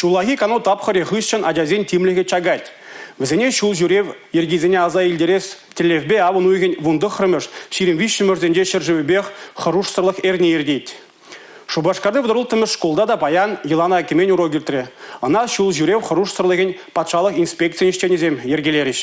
Ҫуллахи кану тапхӑрӗ хыҫҫӑн ачасен тимлӗхӗ чакать. Вӗсене ҫул ҫӳрев йӗркисене аса илтерес тӗллевпе авӑн уйӑхӗн 19-мӗш, 23-мӗшӗсенче ҫӗршывӗпех хӑрушсӑрлӑх эрни иртет. Шупашкарти 36-мӗш шкулта та паян йӑлана кӗмен урок иртрӗ. Ӑна ҫул ҫӳрев хӑрушсӑрлӑхӗн патшалӑх инспекцийӗн ӗҫченӗсем йӗркелерӗҫ.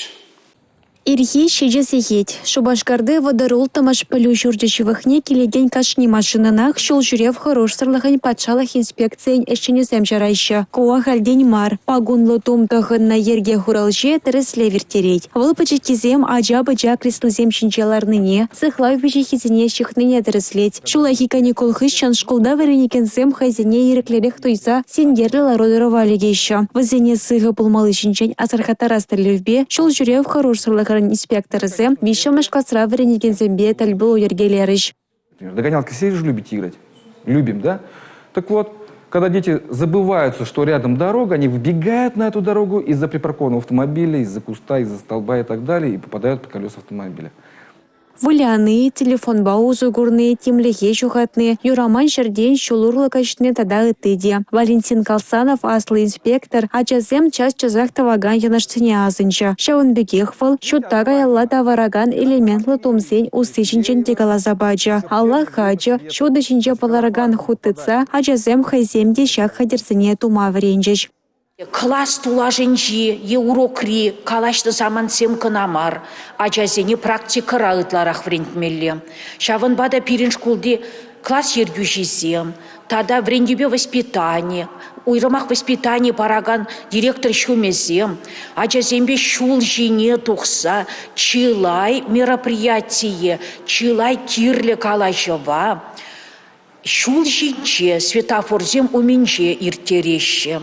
Ирхи 7 сехет. Шупашкарти 36-мӗш пӗлӳ ҫурчӗ ҫывӑхне килекен кашни машинӑнах ҫул ҫӳрев хӑрушсӑрлӑхӗн патшалӑх инспекцийӗн ӗҫченӗсем чараҫҫӗ. Ку ахальтен мар. Пакунлӑ тум тӑхӑннӑ йӗрке хуралҫи тӗрӗслев ирттерет. Вӑл пӗчӗккисем ача-пӑча креслисем ҫинче ларнине, сыхлав пиҫиххисене ҫыхнине тӗрӗслет. Ҫуллахи каникул хыҫҫӑн шкулта вӗренекенсем хӑйсене ирӗклӗрех туйса синкерлӗ лару-тӑрӑва лекеҫҫӗ. Вӗсене сыхӑ пулмалли ҫинчен асӑрхаттарас тӗллевпе ҫул ҫӳрев хӑрушсӑрлӑхӗн инспекторӗсем виҫҫӗмӗш класра вӗренекенсемпе тӗл пулу йӗркелерӗҫ. Догонялки все же любите играть? Любим, да? Так вот, когда дети забываются, что рядом дорога, они выбегают на эту дорогу из-за припаркованного автомобиля, из-за куста, из-за столба и так далее, и попадают под колеса автомобиля. Выляни, телефонпа усӑ курни, тимлӗхе ҫухатни, юраман ҫӗртен ҫул урлӑ каҫни тата ытти те. Валентин Колсанов аслӑ инспектор ачасем час-часах тӑвакан йӑнӑшсене асӑнчӗ. Ҫавӑн пекех вӑл ҫутта каялла тавӑракан элементлӑ тумсен усси ҫинчен те каласа пачӗ. Алла хачӑ, ҫутӑ ҫинче палӑракан хут тытса ачасем хӑйсем те ҫак хатӗрсене тума вӗренчӗҫ. Класс тулашӗнчи е урокри калаҫнӑ самантсем кӑна мар, ачасене практикӑра ытларах вӗрентмелле. Ҫавӑнпа та пирӗн шкулти класс ертӳҫисем тата вӗрентӳпе воспитани, уйрӑмах воспитани паракан директор ҫумӗсем ачасемпе ҫул ҫине тухса чылай мероприятие, чылай кирлӗ калаҫӑва ҫул ҫинче, светофорсем умӗнче ирттереҫҫӗ.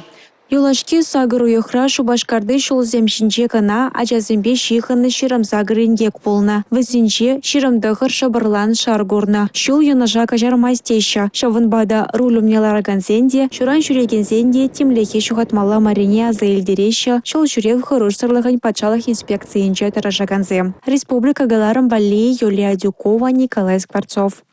Юлашки сакӑр уйӑхра Шупашкарти ҫулсем ҫинче кӑна ачасемпе ҫыхӑннӑ 28 инкек пулнӑ. Вӗсенче 29 шӑпӑрлан шар курнӑ. Ҫул йӑнӑша каҫармасть теҫҫӗ. Ҫавӑнпа та руль умне ларакансен те, ҫуран ҫӳрекенсен те тимлӗхе ҫухатмалла маррине аса илтереҫҫӗ ҫул ҫӳрев хӑрушсӑрлӑхӗн патшалӑх инспекцийӗнче тӑрӑшакансем. Республика кӑларӑм валли Юлия Адюкова, Николай Скворцов.